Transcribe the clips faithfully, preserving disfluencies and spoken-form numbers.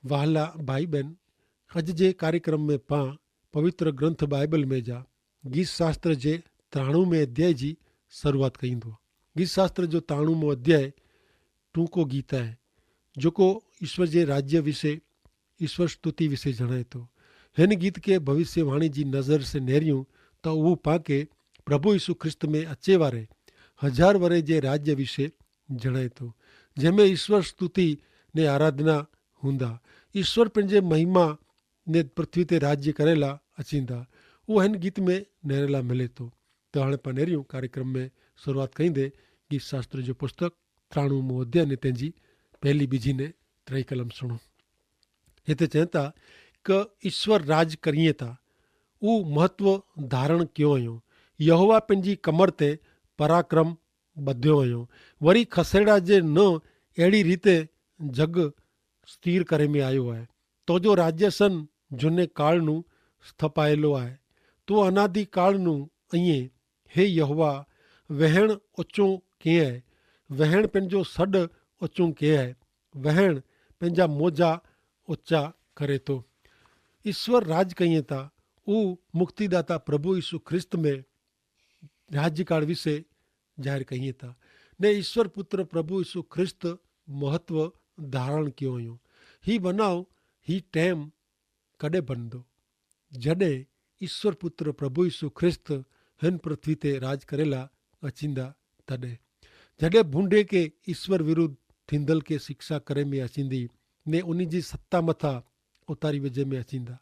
વહાલા ભાઈ બહેન, અજ જે કાર્યક્રમ મેં પાં પવિત્ર ગ્રંથ બાઈબલ મેં જા ગીત શાસ્ત્ર જે ત્રાણુ મેં અધ્યાય જી શરૂઆત કઈંદો. ગીત શાસ્ત્ર જો ત્રાણુ મેં અધ્યાય ટૂંકો ગીત આય, જોકો ઈશ્વર જે રાજ્ય વિશે, ઈશ્વર સ્તુતિ વિશે જણાયતો. હેન ગીત કે ભવિષ્યવાણી જી નજર સે નેર્યું, તો ઉહ પાંકે પ્રભુ ઈસુ ખ્રિસ્ત મેં અચેવારે હજાર વરે જે રાજ્ય વિશે જણાયતો, જેમે ઈસ્વર સ્તુતિ ને આરાધના હુંદા. ઈસ્વર પન જે મહિમા ને પૃથ્વી તે રાજ્ય કરેલા અચિંદા. ઉહ હેન ગીત મેં નેરેલા મિલેતો. તો હણે પા નેર્યું કાર્યક્રમ મેં શરૂઆત કઈંદે ગીત શાસ્ત્ર જો પુસ્તક ત્રાણુ મોધ્યા ને તેની પહેલી બીજી ને ત્રય કલમ સુણો. હેતા ચેંતા કે ઈસ્વર રાજ કરિયે તા ઉહ મહત્વ ધારણ ક્યો અયો. યહોવા પન જી કમર તે પરાક્રમ બધ્યો અયો. વરી ખસેડા જે ન એડી રીતે જગ સ્થિર કરે મેં આયો હૈ. તો જો રાજ્યસન જુને કાળનું સ્થપાયેલો હૈ. તો અનાદિ કાળનું અઇયે. હે યહોવા, વહેણ ઓચો કે હૈ? વહેણ પન જો સડ ઓચો કે હૈ? વહેણ પન જા મોજા ઓચા કરે તો. ઈસ્વર રાજ કહિયે તા ઉહ મુક્તિદાતા પ્રભુ ઈસુ ખ્રિસ્ત મેં રાજ્યકાળ વિશે જાહેર કહિયે તા. ને ઈસ્વર પુત્ર પ્રભુ ઈસુ ખ્રિસ્ત મહત્વ ધારણ ક્યો અયો. હી બનાવ હી ટેમ કડે બન દો? જડે ઈસ્વર પુત્ર પ્રભુ ઈસુ ખ્રિસ્ત હેન પૃથ્વી તે રાજ કરેલા અચિંદા તદે. જડે ભૂંડે કે ઈસ્વર વિરુદ્ધ થીંદલ કે શિક્ષા કરે મેં અચિંદી ને ઉની જી સત્તા મતા ઉતારી વજે મેં અચિંદા.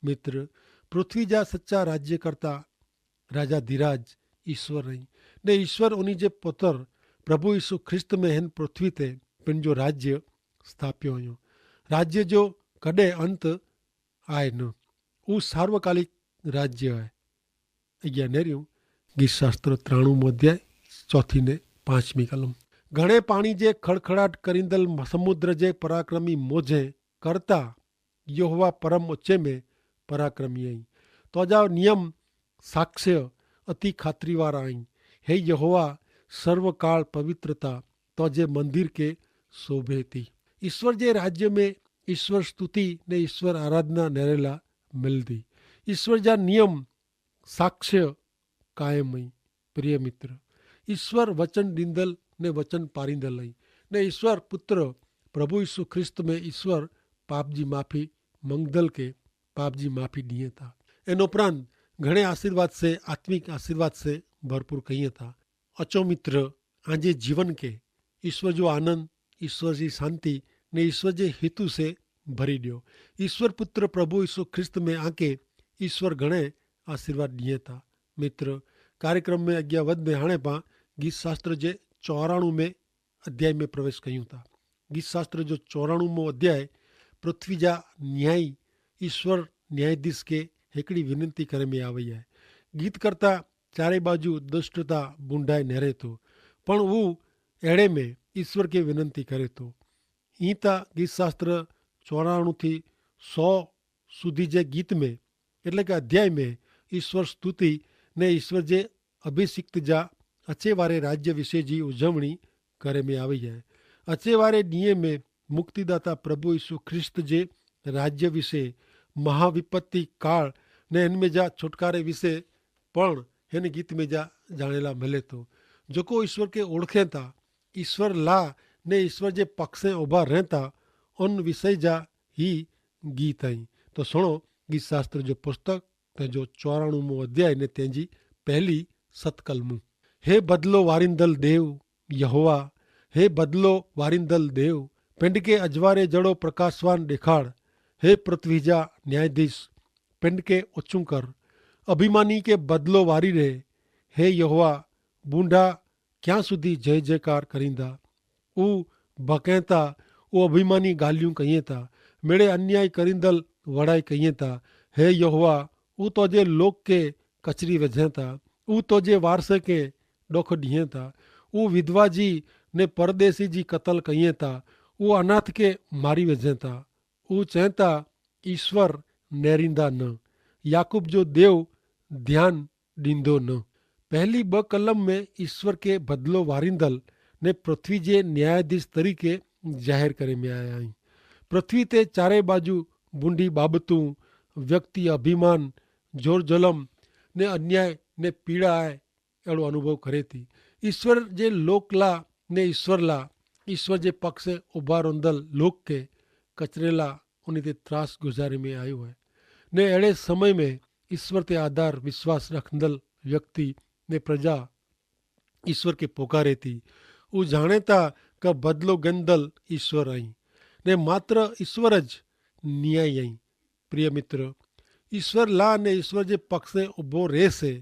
મિત્ર, પૃથ્વી જા સચ્ચા રાજ્ય કરતા રાજા ધિરાજ ઈસ્વર નહીં. ને ઈસ્વર ઉની જે પોતર પ્રભુ ઈસુ ખ્રિસ્ત મેં હેન પૃથ્વી તે પન જો રાજ્ય સ્થાપ્યો અયો. રાજ્ય જો કડે અંત આય ન. ઉસ સાર્વકાલિક રાજ્ય આય. અજ્ઞા નેર્યું ગીત શાસ્ત્ર ત્રાણુ મોધ્યાય ચોથી ને પાંચમી કલમ. ઘણે પાણી જે ખડખડાટ કરીંદલ સમુદ્ર જે પરાક્રમી મોજે કરતા યહોવા પરમ ઓચ્ચે મેં પરાક્રમી અહીં. તો જા નિયમ સાક્ષ્ય અતિ ખાતરી વારા અહીં. હે યહોવા, સર્વકાળ પવિત્રતા તો જે મંદિર કે શોભે તી. ઈસ્વર જે રાજ્ય મેં ઈસ્વર સ્તુતિ ને ઈસ્વર આરાધના નેરેલા મિલ દી. ઈસ્વર જા નિયમ સાક્ષ્ય કાયમ અહીં. પ્રિય મિત્ર, ઈસ્વર વચન દીંદલ ને વચન પારીંદલ અહીં. ને ઈસ્વર પુત્ર પ્રભુ ઈસુ ખ્રિસ્ત મેં ઈસ્વર પાપજી માફી મંગદલ કે પાપજી માફી દિયે તા. એન ઉપરાંત ઘણે આશીર્વાદ સે આત્મિક આશીર્વાદ સે ભરપૂર કહિયે તા. અચો મિત્ર, આજે જીવન કે ઈસ્વર જો આનંદ, ઈસ્વર જી શાંતિ ને ઈસ્વર જે હેતુ સે ભરી દ્યો. ઈસ્વર પુત્ર પ્રભુ ઈસુ ખ્રિસ્ત મેં આકે ઈસ્વર ઘણે આશીર્વાદ દિયે તા. મિત્ર, કાર્યક્રમ મેં અજ્ઞાવધ મેં હાણે પાં ગીત શાસ્ત્ર જે ચોરાણું મેં અધ્યાય મેં પ્રવેશ કહ્યું તા. ગીત શાસ્ત્ર જો ચોરાણું મેં અધ્યાય પૃથ્વી જા ન્યાયી ઈસ્વર ન્યાયાધીશ કે હેકડી વિનંતી કરે મેં આવે હૈ. ગીત કરતા ચારે બાજુ દુષ્ટતા બુંડાઈ નહરે તો, પણ ઉં એડે મેં ઈસ્વર કે વિનંતી કરે તો. ઈંતા ગીત શાસ્ત્ર ચોરાણું થી સો સુધી જે ગીત મેં એટલે કે અધ્યાય મેં ઈસ્વર સ્તુતિ ને ઈસ્વર જે અભિષિક્ત જા અચેવારે રાજ્ય વિશે જી ઉજવણી કરે મેં આવે હૈ. અચેવારે દિયે મેં મુક્તિદાતા પ્રભુ ઈસુ ખ્રિસ્ત જે રાજ્ય વિશે મહાવિપત્તિ કાળ ને એનમેં જા છુટકારે વિશે પણ હેન ગીત મેં જા જાણેલા મલે તો. જોકો ઈસ્વર કે ઓળખેતા ઈસ્વર લા ને ઈસ્વર જે પક્ષે ઉભા રહેતા અન વિષય જા હી ગીત અહીં. તો સુણો, ગીત શાસ્ત્ર જો પુસ્તક તે જો ચોરાણું મું અધ્યાય ને તેની પહેલી સતકલ મું. હે બદલો વારિંદલ દેવ યહોવા, હે બદલો વારિંદલ દેવ, પેંડકે અજવારે જડો પ્રકાશવાન દેખાડ. હે પૃથ્વી જા ન્યાયાધીશ, પેંડકે ઓછું કર. અભિમાની કે બદલો વારી રહે. હે યહોવા, બૂંડા ક્યાં સુધી જય જયકાર કરીંદા? ઉં ભકેતા ઉં અભિમાની ગાલિયું કહિયે તા, મેળે અન્યાય કરીંદલ વડાઈ કહિયે તા. હે યહોવા, ઉં તોજે લોક કે કચરી વજેતા, ઉં તોજે વારસે કે ડોખ દિયે તા. ઉં વિધવાજી ને પરદેશીજી કતલ કહિયે તા, ઉં અનાથ કે મારી વજેતા. ઉં ચેંતા ઈસ્વર નેરીંદા ન, યાકૂબ જો દેવ ધ્યાન દીંદો ન. પહેલી બહ કલમ મેં ઈસ્વર કે બદલો વારીંદલ ને પૃથ્વી જે ન્યાયાધીશ તરીકે જાહેર કરે મેં આયા હૈં. પૃથ્વી તે ચારે બાજુ બુંડી બાબતું વ્યક્તિ અભિમાન જોરજલમ ને અન્યાય ને પીડા આય એડો અનુભવ કરે થી. ઈસ્વર જે લોક લા ને ઈસ્વર લા ઈસ્વર જે પક્ષે ઉભા રોંધલ લોક કે કચરેલા ઉની તે ત્રાસ ગુજારી મેં આયુ હૈ. ને એડે સમય મેં ઈસ્વર તે આધાર વિશ્વાસ રખંદલ વ્યક્તિ ને પ્રજા ઈસ્વર કે પોકારે થી. ઉજાણે તા કે બદલો ગંદલ ઈસ્વર અહીં ને માત્ર ઈસ્વર જ નિયાયી અહીં. પ્રિય મિત્ર, ઈસ્વર લા ને ઈસ્વર જે પક્ષે ઉભો રહેશે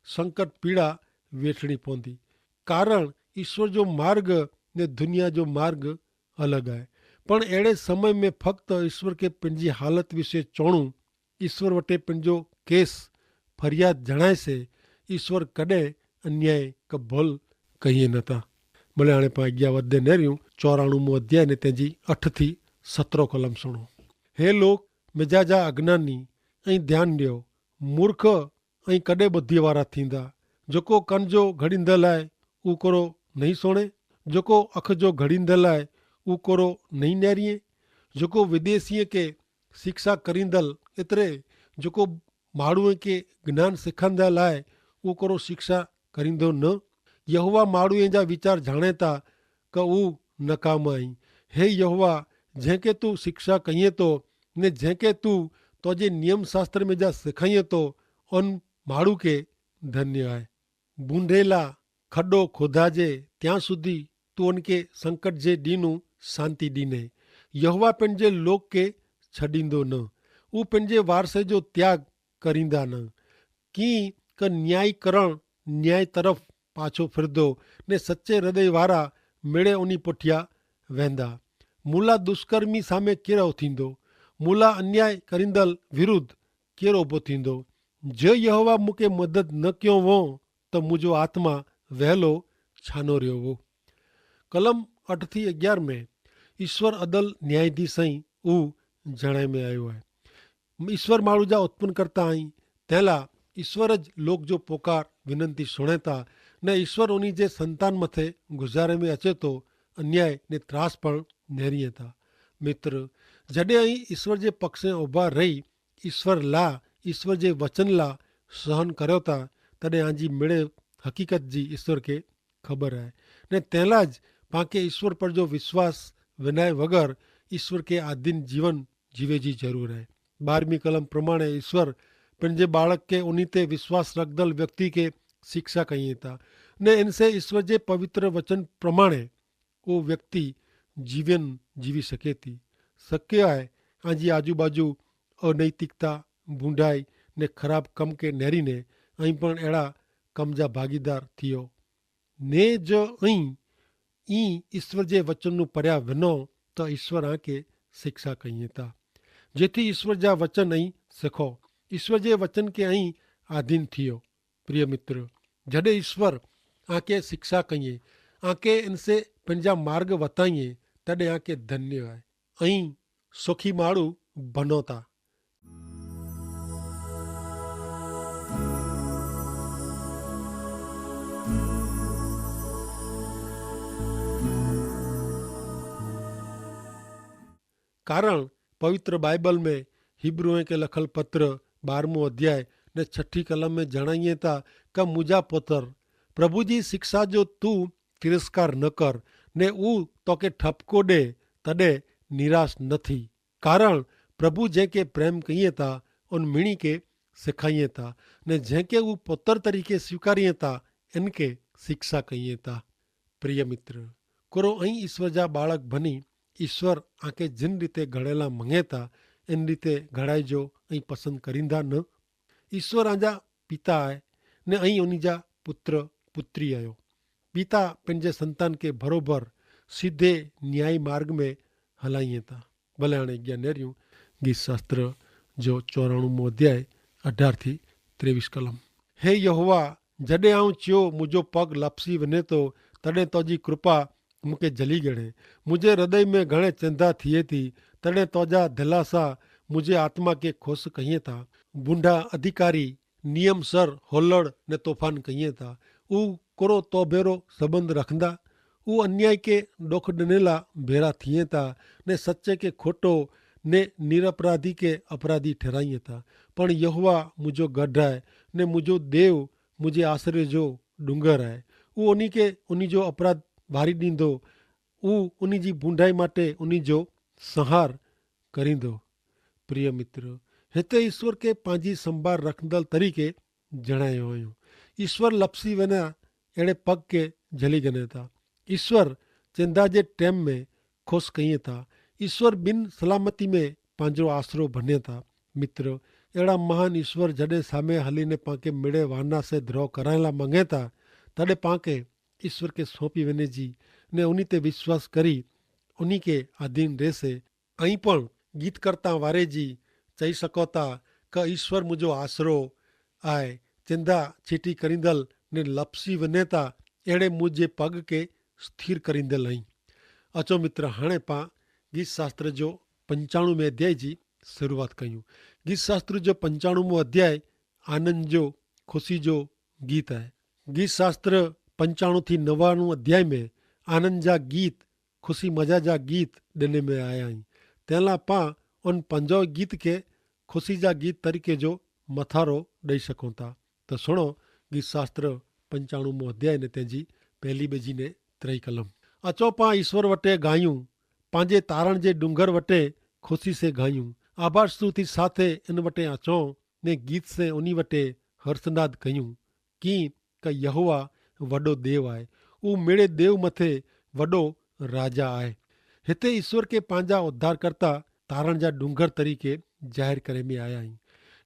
સંકટ પીડા વેઠણી પોંધી. કારણ ઈસ્વર જો માર્ગ ને દુનિયા જો માર્ગ અલગ આય. પણ એડે સમય મેં ફક્ત ઈસ્વર કે પંજી હાલત વિશે ચોણું ઈસ્વર વટે પંજો કેસ ફરિયાદ જણાય સે. ઈસ્વર કદે અન્યાય કભલ કહિયે નતા. ભલે આણે પાં અગિયા વધે નેર્યું ચોરાણું મું અધ્યાય ને તેજી અઠ થી સતરો કલમ સુણો. હે લોક મેજા જા અજ્ઞાની, અહીં ધ્યાન દ્યો. મૂર્ખ અહીં કદે બધી વારા થીંદા? જોકો કન જો ઘડીંદલ આય ઉકોરો નહીં સોણે? જોકો અખ જો ઘડીંદલ આય ઉકોરો નહીં નેરીએ? જોકો વિદેશીએ કે શિક્ષા કરીંદલ એતરે જોકો માડૂએ કે જ્ઞાન સિખાંદલ આય ઉકોરો શિક્ષા કરીંદો ન? યહોવા માડૂએ જા વિચાર જાણેતા કે ઉ નકામ અહીં. હે યહોવા, જેહ કે તું શિક્ષા કહિયે તો ને જેહ કે તું તોજે નિયમશાસ્ત્ર મેં જા સિખાયે તો અન માડૂ કે ધન્ય આય. બુંડેલા ખડો ખોધાજે ત્યાં સુધી તું અનકે સંકટ જે દીનું શાંતિ દીને. યહોવા પેનજે લોક કે છડીંદો ન. ઉપને જે વારસે જો ત્યાગ કરીંદા ન. કિંક ન્યાયીકરણ ન્યાય તરફ પાછો ફિરદો ને સચ્ચે હૃદય વારા મેળે ઉની પોઠ્યા વહેંદા. મુલા દુષ્કર્મી સામે કેરો થીંદો? મુલા અન્યાય કરીંદલ વિરુદ્ધ કેરો ઉભો થીંદો? જે યહોવા મુકે મદદ ન ક્યો વો તો મુજો આત્મા વહેલો છાનો રહ્યો વો. કલમ અઠ થી અગિયાર મેં ઈસ્વર અદલ ન્યાયાધીશ અહીં ઉવ જણાઈ મેં આયો હૈ. ઈસ્વર માણૂ જા ઉત્પન્ન કરતા અહીં તેલા ઈસ્વર જ લોક જો પોકાર વિનંતી સુણેતા ને ઈસ્વર ઉની જે સંતાન મતે ગુજારે મેં અચેતો અન્યાય ને ત્રાસ પણ નેરી હતા. મિત્ર, જડે અહીં ઈસ્વર જે પક્ષે ઉભા રહી ઈસ્વર લા ઈસ્વર જે વચન લા સહન કર્યો તા તદે આજી મેળે હકીકત જી ઈસ્વર કે ખબર હૈ. ને તેલા જ પાંકે ઈસ્વર પર જો વિશ્વાસ વિનાય વગર ઈસ્વર કે આધીન જીવન જીવે જી જરૂર હૈ. બારમી કલમ પ્રમાણે ઈસ્વર પન જે બાળક કે ઉની તે વિશ્વાસ રખદલ વ્યક્તિ કે શિક્ષા કહિયે તા ને એનસે ઈસ્વર જે પવિત્ર વચન પ્રમાણે વો વ્યક્તિ જીવન જીવી શકેતી. શક્ય હૈ આજી આજુબાજુ અનૈતિકતા ભૂંડાઈ ને ખરાબ કમ કે નેરી ને અહીં પણ એડા કમ જા ભાગીદાર થિયો. ને જો અહીં ઈ ઈસ્વર જે વચનનું પર્યા વિનો તો ઈસ્વર આંકે શિક્ષા કહિયે તા જેથી ઈસ્વર જા વચન અહીં શીખો. ઈસ્વર જે વચન કે અહીં આધીન થિયો. પ્રિય મિત્ર, જડે ઈસ્વર આંકે શિક્ષા કહિયે આંકે એનસે પંજા માર્ગ વતાઈએ તદે આંકે ધન્ય આય. અહીં સોખી માળું ભનોતા. કારણ પવિત્ર બાઈબલ મેં હિબ્રૂએ કે લખલ પત્ર બારમો અધ્યાય ને છઠી કલમ મેં જણાઈએ તા કે મુજા પોતર પ્રભુ જી શિક્ષા જો તું તિરસ્કાર ન કર ને ઉં તો કે ઠપકો દે તદે નિરાશ નથી. કારણ પ્રભુ જેંકે પ્રેમ કહિએ તા ઉન મિણી કે સિખાઈએ તા ને જેંકે ઉં પોતર તરીકે સ્વીકારીએ તા એનકે શિક્ષા કહિએ તા. પ્રિય મિત્ર, કોરો અહીં ઈસ્વર જા બાળક ભની ઈસ્વર આંકે જિન રીતે ઘડેલા મંગેતા એન રીતે ઘડાઈ જો અહીં પસંદ કરીંદા ન? ઈસ્વર આંજા પિતા આય ને અહીં ઉની જા પુત્ર પુત્રી આયો. પિતા પન જે સંતાન કે ભરોભર સીધે ન્યાયી માર્ગ મેં હલાઈ હતા. ભલે આણે અજ્ઞા નેર્યું. ગીત શાસ્ત્ર જો ચોરાણું મોધ્યાય અઢાર થી ત્રેવીસ કલમ. હે યહોવા, જડે આઉં ચ્યો મુજો પગ લપસી વને તો તડે તોજી કૃપા મુકે જલી ગણે. મુજે હૃદય મેં ઘણે ચેંધા થિયે થી તડે તોજા ધલાસા મુજે આત્મા કે ખોસ કહિયે થા. ભૂંડા અધિકારી નિયમસર હોલડ ને તોફાન કહિયે થા. ઉં કોરો તોભેરો સંબંધ રખંદા? ઉહ અન્યાય કે ડોખ ડનેલા ભેરા થિયે તા, ને સચ્ચે કે ખોટો, ને નિરપરાધી કે અપરાધી ઠેરાઈ તા. પણ યહોવા મુજો ગઢ આય, ને મુજો દેવ મુજે આશરે જો ડુંગર આય. ઉહ ઉની કે ઉની જો અપરાધ ભારી દીંદો. ઉહ ઉની જી ભૂંડાઈ માટે ઉની જો સંહાર કરીંદો. પ્રિય મિત્ર, હેતા ઈસ્વર કે પાંજી સંભાર રખંદલ તરીકે જણાયો હોયો. ઈસ્વર લપસી વેના એડે પગ કે જલી ગને તા. ઈસ્વર ચેંદા જે ટેમ મેં ખુશ કહિયે તા. ઈસ્વર બિન સલામતી મેં પાંજો આશરો ભને તા. મિત્ર, એડા મહાન ઈસ્વર જડે સામે હલી ને પાંકે મેડે વાના સે દ્રોહ કરાયેલા મંગે તા, તડે પાંકે ઈસ્વર કે સોંપી વેને જી ને ઉની તે વિશ્વાસ કરી ઉની કે આધીન રહેશે. અહીં પણ ગીત કરતા વારે જી ચહી સકોતા, કે ઈસ્વર મુજો આશરો આય, ચિંદા છીટી કરીંદલ ને લપસી વનેતા એડે મુજે પગ કે સ્થિર કરીંદલ અહીં. અચો મિત્ર, હાણે પા ગીત શાસ્ત્ર જો પંચાણું મેં અધ્યાય જી શરૂઆત કહ્યું. ગીત શાસ્ત્ર જો પંચાણું મેં અધ્યાય આનંદ જો ખુશી જો ગીત આય. ગીત શાસ્ત્ર પંચાણું થી નવાણું અધ્યાય મેં આનંદ જા ગીત, ખુશી મજા જા ગીત દેને મેં આયા હૈં. તેના પા અન પંજો ગીત કે ખુશી જા ગીત તરીકે જો મથારો દઈ શકો તા. તો સુણો, ગીત શાસ્ત્ર પંચાણું મું અધ્યાય ને તેની પહેલી બેજી ને ત્રય કલમ. અચો પા ઈસ્વર વટે ગાયું, પાંજે તારણ જે ડુંગર વટે ખુશી સે ગાયું. આભાર સ્તુતિ સાથે એન વટે અચો ને ગીત સે ઉની વટે હર્ષનાદ કહ્યું. કિંક યહોવા વડો દેવ આય. ઉમેડે દેવ મતે વડો રાજા આય. હેતા ઈસ્વર કે પાંજા ઉદ્ધારકર્તા તારણ જા ડુંગર તરીકે જાહેર કરે મેં આયા હૈં.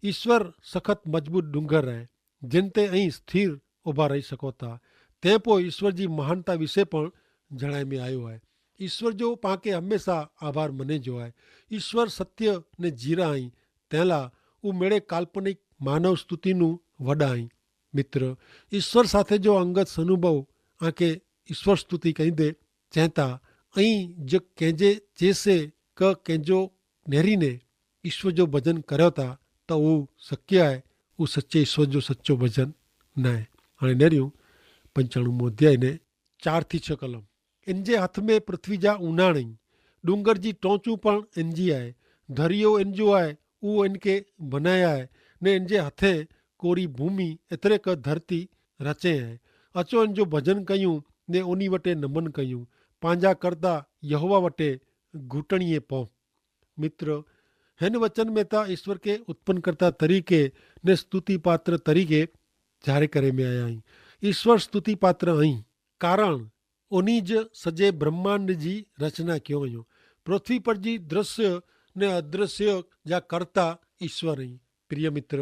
ઈસ્વર સખત મજબૂત ડુંગર આય, જેન તે અહીં સ્થિર ઉભા રહી સકોતા. તે પોય ઈસ્વર જી મહાનતા વિશે પણ જણાય મેં આયો આય. ઈસ્વર જો પાંકે હમેંશા આભાર મને જો આય. ઈસ્વર સત્ય ને જીરા અહીં તેલા ઉમેડે કાલ્પનિક માનવ સ્તુતિનું વડા અહીં. મિત્ર, ઈસ્વર સાથે જો અંગત સનુભવ આંકે ઈસ્વર સ્તુતિ કહીં દે. ચેંતા અહીં જો કેંજે ચેસે કે કેંજો નેરી ને ઈસ્વર જો ભજન કર્યો તા, તો ઉં શક્ય આય. ઉં સચ્ચે ઈસ્વર જો સચ્ચો ભજન નાય. અને નેર્યું પંચાણું મોધ્યાય ને ચાર થી છ કલમ. એનજે હથ મેં પૃથ્વી જા ઉનાણી, ડુંગર જી ટોંચું પણ એનજી આય. ધરિયો એનજો આય, ઉ એનકે ભનાયા આય. ને એનજે હથે કોરી ભૂમિ એતરે કે ધરતી રચે આય. અચો એનજો ભજન કહ્યું, ને ઓની વટે નમન કહ્યું. પાંજા કરતા યહોવા વટે ઘૂંટણીએ પો. મિત્ર, હેન વચન મેં તા ઈસ્વર કે ઉત્પન્નકર્તા તરીકે ને સ્તુતિપાત્ર તરીકે જાહેર કરે મેં આયા હૈં. ઈસ્વર સ્તુતિપાત્ર અહીં, કારણ ઓની જ સજે બ્રહ્માંડ જી રચના ક્યો અયો. પૃથ્વી પર જી દ્રશ્ય ને અદ્રશ્ય જા કરતા ઈસ્વર અહીં. પ્રિય મિત્ર,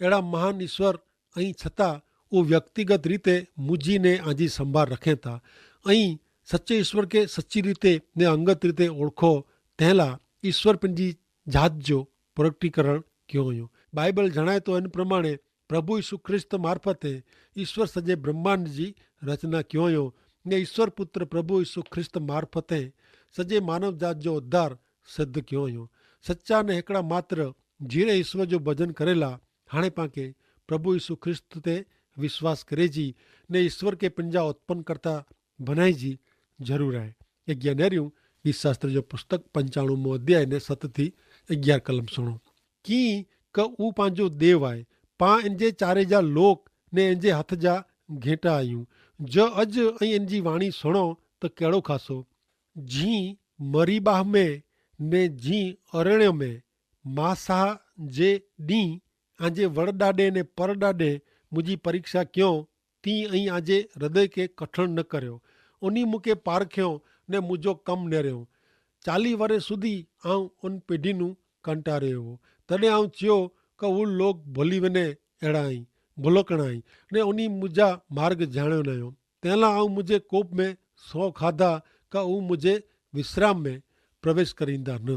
એડા મહાન ઈસ્વર અહીં છતાં ઉં વ્યક્તિગત રીતે મુજી ને આજી સંભાર રખેતા. અહીં સચ્ચે ઈસ્વર કે સચ્ચી રીતે ને અંગત રીતે ઓળખો, તેલા ઈસ્વર પનજી જાત જો પ્રગટીકરણ ક્યો અયો. બાઈબલ જણાયતો એન પ્રમાણે પ્રભુ ઈસુ ખ્રિસ્ત મારફતે ઈસ્વર સજે બ્રહ્માંડ જી રચના ક્યો અયો. ને ઈસ્વર પુત્ર પ્રભુ ઈસુ ખ્રિસ્ત મારફતે સજે માનવ જાત જો ઉદ્ધાર સિદ્ધ ક્યો અયો. સચ્ચા ને હેકડા માત્ર જીરે ઈસ્વર જો ભજન કરેલા હાણે પાંકે પ્રભુ ઈસુ ખ્રિસ્ત તે વિશ્વાસ કરે જી ને ઈસ્વર કે પનજા ઉત્પન્ન કરતા ભનાઈ જી જરૂર આય. યજ્ઞાનેર્યું વિશ્વાસ્ત્ર જો પુસ્તક પંચાણું મોં અધ્યાય ને સત થી અગિયાર કલમ સુણો. કિંક ઉપાંજો દેવ આય, પાં એનજે ચારે જા લોક ને એનજે હથ જા ઘેંટા આયું. જો અજ અહીં એનજી વાણી સુણો તો કેડો ખાસો? જી મરી બાહ મેં ને જી અરણ્ય મેં માસાહ જે દી આજે વરડાડે ને પરડાડે મુજી પરીક્ષા ક્યો, તી અહીં આજે હૃદય કે કઠણ ન કર્યો. ઉની મુકે પારખ્યો ને મુજો કમ નેર્યો. ચાલી વરે સુધી આઉં ઉન પેઢીનું કંટારે એવો. તને આઉં ચ્યો કે ઉલ લોગ ભોલી વને એડાઈ ભોલો કણાઈ ને ઉની મુજા માર્ગ જાણ્યો નયો. તેલા આઉં મુજે કોપ મેં સો ખાધા કે ઉં મુજે વિશ્રામ મેં પ્રવેશ કરીંદા ન.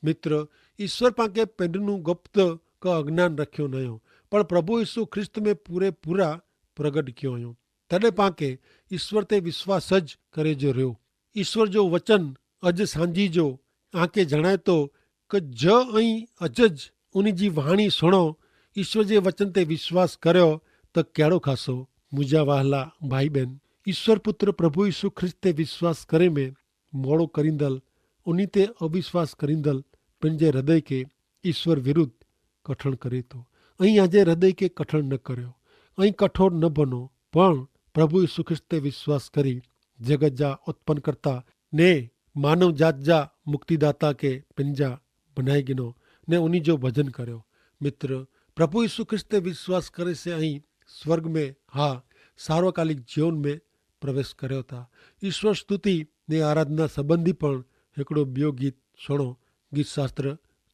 મિત્ર, ઈસ્વર પાંકે પેંડનું ગપ્ત કે અજ્ઞાન રખ્યો નયો, પણ પ્રભુ ઈસુ ખ્રિસ્ત મેં પૂરે પૂરા પ્રગટ ક્યો અયો. તદે પાંકે ઈસ્વર તે વિશ્વાસ જ કરે જો રહ્યો. ઈસ્વર જો વચન અજ સાંજી જો આંકે જણાયતો કે જ અહીં અજ જ ઉની જી વહાણી સુણો, ઈસ્વર જે વચન તે વિશ્વાસ કર્યો, તો કેડો ખાસો? મુજા વહાલા ભાઈ બહેન, ઈસ્વર પુત્ર પ્રભુ ઈસુ ખ્રિસ્ત તે વિશ્વાસ કરે મેં મોડો કરીંદલ ઉની તે અવિશ્વાસ કરીંદલ પન જે હૃદય કે ઈસ્વર વિરુદ્ધ કઠણ કરે તો. અહીં આજે હૃદય કે કઠણ ન કર્યો, અહીં કઠોર ન બનો, પણ પ્રભુ ઈસુ ખ્રિસ્ત તે વિશ્વાસ કરી જગત જા ઉત્પન્ન કરતા ને માનવ જાત જા મુક્તિદાતા કે પન જા બનાઈ ગિનો ને ઉની જો ભજન કર્યો. મિત્ર, પ્રભુ ઈસુ ખ્રિસ્ત તે વિશ્વાસ કરે સે અહીં સ્વર્ગ મેં હા સાર્વકાલિક જીવન મેં પ્રવેશ કર્યો થા. ઈસ્વર સ્તુતિ ને આરાધના સંબંધી પણ હેકડો બ્યો ગીત સુણો. ગીતશાસ્ત્ર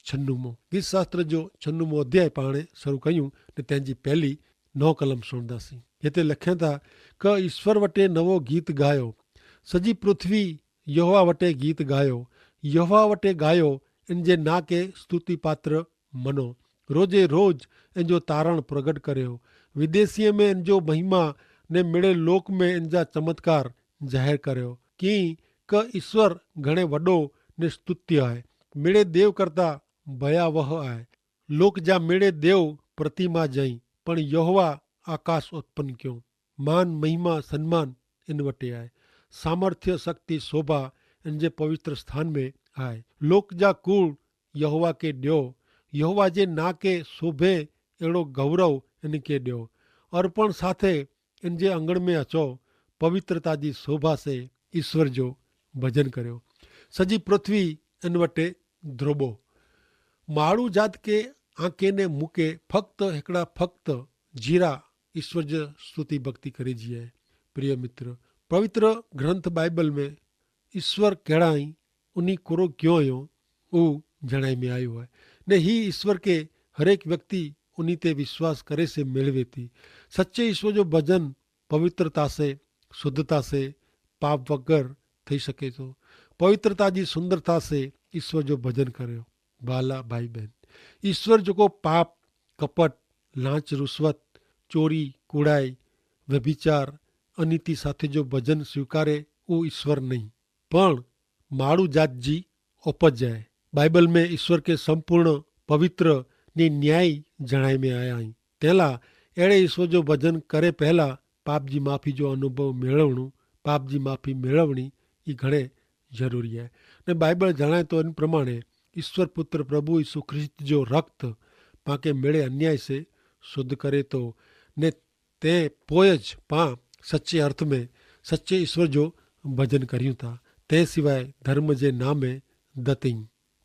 છન્નુમો ગીતશાસ્ત્ર જો છન્નુમો અધ્યાય પાણે શરૂ કહ્યું ને તેની પહેલી નવ કલમ સુણદાસી. હેતે લખ્યા થા કે ઈસ્વર વટે નવો ગીત ગાયો, સજી પૃથ્વી યહોવા વટે ગીત ગાયો. યહોવા વટે ગાયો, એન જે ના કે સ્તુતિપાત્ર મનો. રોજે રોજ એન જો તારણ પ્રગટ કર્યો. વિદેશીએ મેં એન જો મહિમા ને મેળે લોક મેં એન જા ચમત્કાર જાહેર કર્યો. કિંક ઈસ્વર ઘણે વડો ને સ્તુત્ય આય. મેળે દેવ કરતા ભયાવહ આય. લોક જા મેળે દેવ પ્રતિમા જઈ, પણ યહોવા આકાશ ઉત્પન્ન ક્યો. માન મહિમા સન્માન એન વટે આય. સામર્થ્ય શક્તિ શોભા એન જે પવિત્ર સ્થાન મેં આય. લોક જા કુળ યહોવા કે ડ્યો. યહોવા જે ના કે શોભે એડો ગૌરવ એન કે ડ્યો. અર્પણ સાથે એન જે અંગણ મેં અચો. પવિત્રતા જી શોભા સે ઈસ્વર જો ભજન કર્યો. સજી પૃથ્વી એન વટે ધ્રોબો. માળુ જાત કે આંકે ને મુકે ફક્ત હેકડા ફક્ત જીરા ઈસ્વર જે સ્તુતિ ભક્તિ કરી જીએ. પ્રિય મિત્ર, પવિત્ર ગ્રંથ બાઈબલ મેં ઈસ્વર કહેડાઈ ઉની કોરો ક્યો યો ઉહ જણાઈ મેં આયો હૈ. ને હી ઈસ્વર કે હરેક વ્યક્તિ ઉની તે વિશ્વાસ કરે સે મેળવે થી. સચ્ચે ઈસ્વર જો ભજન પવિત્રતા સે, શુદ્ધતા સે, પાપ વગર થઈ શકે તો. પવિત્રતા જી સુંદરતા સે ઈસ્વર જો ભજન કર્યો. બાલા ભાઈ બહેન, ઈસ્વર જોકો પાપ, કપટ, લાંચ રુસ્વત, ચોરી, કુડાઈ, વ્યભિચાર, અનીતિ સાથે જો ભજન સ્વીકારે ઉહ ઈસ્વર નહીં, પણ માડૂ જાત જી ઓપજ આય. બાઈબલ મેં ઈસ્વર કે સંપૂર્ણ, પવિત્ર ને ન્યાયી જણાઈ મેં આયા હૈં. તેલા એડે ઈસ્વર જો ભજન કરે પહેલા પાપ જી માફી જો અનુભવ મેળવણું, પાપ જી માફી મેળવણી ઈ ઘણે જરૂરી આય. ને બાઈબલ જણાય તો એન પ્રમાણે ઈસ્વર પુત્ર પ્રભુ ઈસુ ખ્રિસ્ત જો રક્ત પાંકે મેળે અન્યાય સે શુદ્ધ કરે તો, ને તે પોય જ પાં સચ્ચે અર્થ મેં સચ્ચે ઈસ્વર જો ભજન કર્યું થા. તે સિવાય ધર્મ જે નામે દતિંગ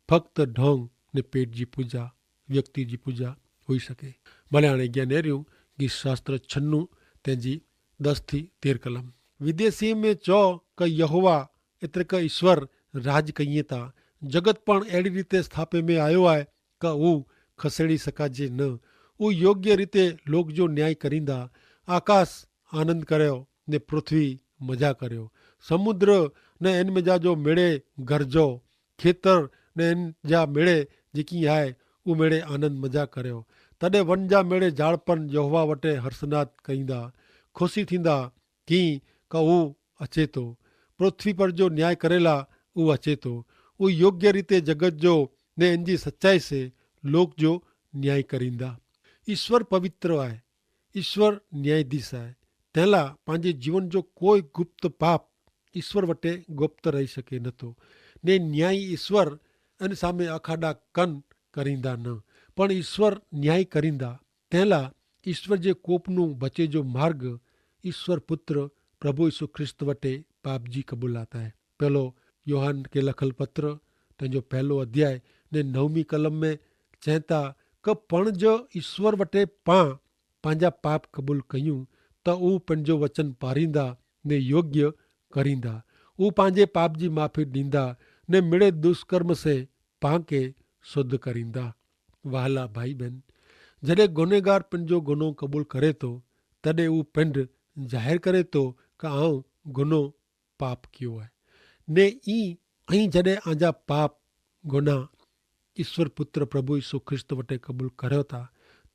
ફક્ત ઢોંગ ને પેટ જી પૂજા વ્યક્તિ જી પૂજા હોઈ શકે. ભલે આણે જ્ઞાન એર્યું કે શાસ્ત્ર છન્નું તેની દસ થી તેર કલમ વિદેશી મેં ચો કે યહોવા એતરે કે ઈસ્વર રાજ કહિયે તા. જગત પણ એડી રીતે સ્થાપે મેં આયો આય કે ઉં ખસેડી સકાજે ન. ઉં યોગ્ય રીતે લોક જો ન્યાય કરીંદા. આકાશ આનંદ કર્યો ને પૃથ્વી મજા કર્યો. સમુદ્ર ને એન મેં જા જો મેળે ગરજો, ખેતર ને એન જા મેળે જેકી હાય ઉં મેળે આનંદ મજા કર્યો. તદે વન જા મેળે જાળપન યહોવા વટે હર્ષનાદ કહીંદા, ખુશી થીંદા કિંક ઉં અચેતો. પૃથ્વી પર જો ન્યાય કરેલા ઉં અચેતો. ઉં યોગ્ય રીતે જગત જો ને એનજી સચ્ચાઈ સે લોક જો ન્યાય કરીંદા. ઈસ્વર પવિત્ર આય. ઈસ્વર ન્યાયાધીશ આય. તેલા પાંજે જીવન જો કોઈ ગુપ્ત પાપ ઈસ્વર વટે ગુપ્ત રહી શકે નતો. ને ન્યાયી ઈસ્વર એન સામે અખાડા કન કરીંદા ન, પણ ઈસ્વર ન્યાયી કરીંદા. તેલા ઈસ્વર જે કોપનું બચે જો માર્ગ ઈસ્વર પુત્ર પ્રભુ ઈસુ ખ્રિસ્ત વટે પાપજી કબૂલાત આય. પહેલો યોહાન કે લખલ પત્ર તેનો પહેલો અધ્યાય ને નવમી કલમ મેં ચેંતા કે પણ જો ઈસ્વર વટે પાં પાંજા પાપ કબૂલ કહ્યું તો ઉં પણ જો વચન પારીંદા ને યોગ્ય કરીંદા. ઉં પાંજે પાપજી માફી દીંદા ને મેળે દુષ્કર્મ સે પાંકે શુદ્ધ કરીંદા. વહાલા ભાઈ બહેન, જડે ગુનેગાર પણ જો ગુનો કબૂલ કરે તો તદે ઉં પણ જાહેર કરે તો કે આઉં ગુનો પાપ કિયો હૈ. ને ઈ અહીં જડે આજા પાપ ગુના ઈસ્વર પુત્ર પ્રભુ ઈસુ ખ્રિસ્ત વટે કબૂલ કર્યો તા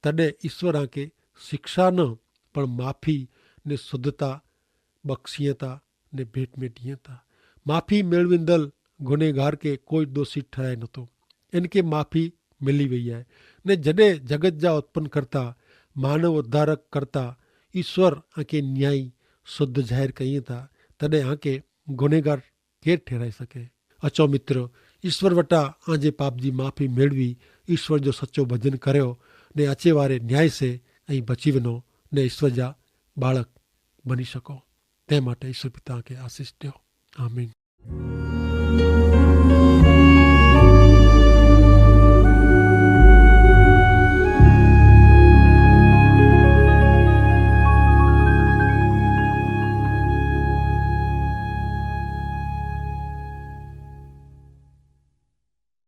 તદે ઈસ્વર આંકે શિક્ષા ન પણ માફી ને શુદ્ધતા બક્ષિયે તા ને ભેટ મેં ડિયે તા. માફી મેળવીંદલ ગુનેગાર કે કોઈ દોષી ઠરાય નતો. એન કે માફી મેલી વૈયા હૈ. ને જડે જગત જા ઉત્પન્ન કરતા માનવ ઉદ્ધારક કરતા ઈસ્વર આંકે ન્યાયી શુદ્ધ જાહેર કહિએ થા, તદે આંકે ગુનેગાર કેર ઠેરાઈ સકે? અચો મિત્ર, ઈસ્વર વટા આજે પાપ જી માફી મેળવી ઈસ્વર જો સચો ભજન કર્યો, ને અચેવારે ન્યાય સે અહીં બચી વનો, ને ઈસ્વર જા બાળક બની શકો. તે માટે ઈસ્વર પિતા કે આશીસ દ્યો. આમીન.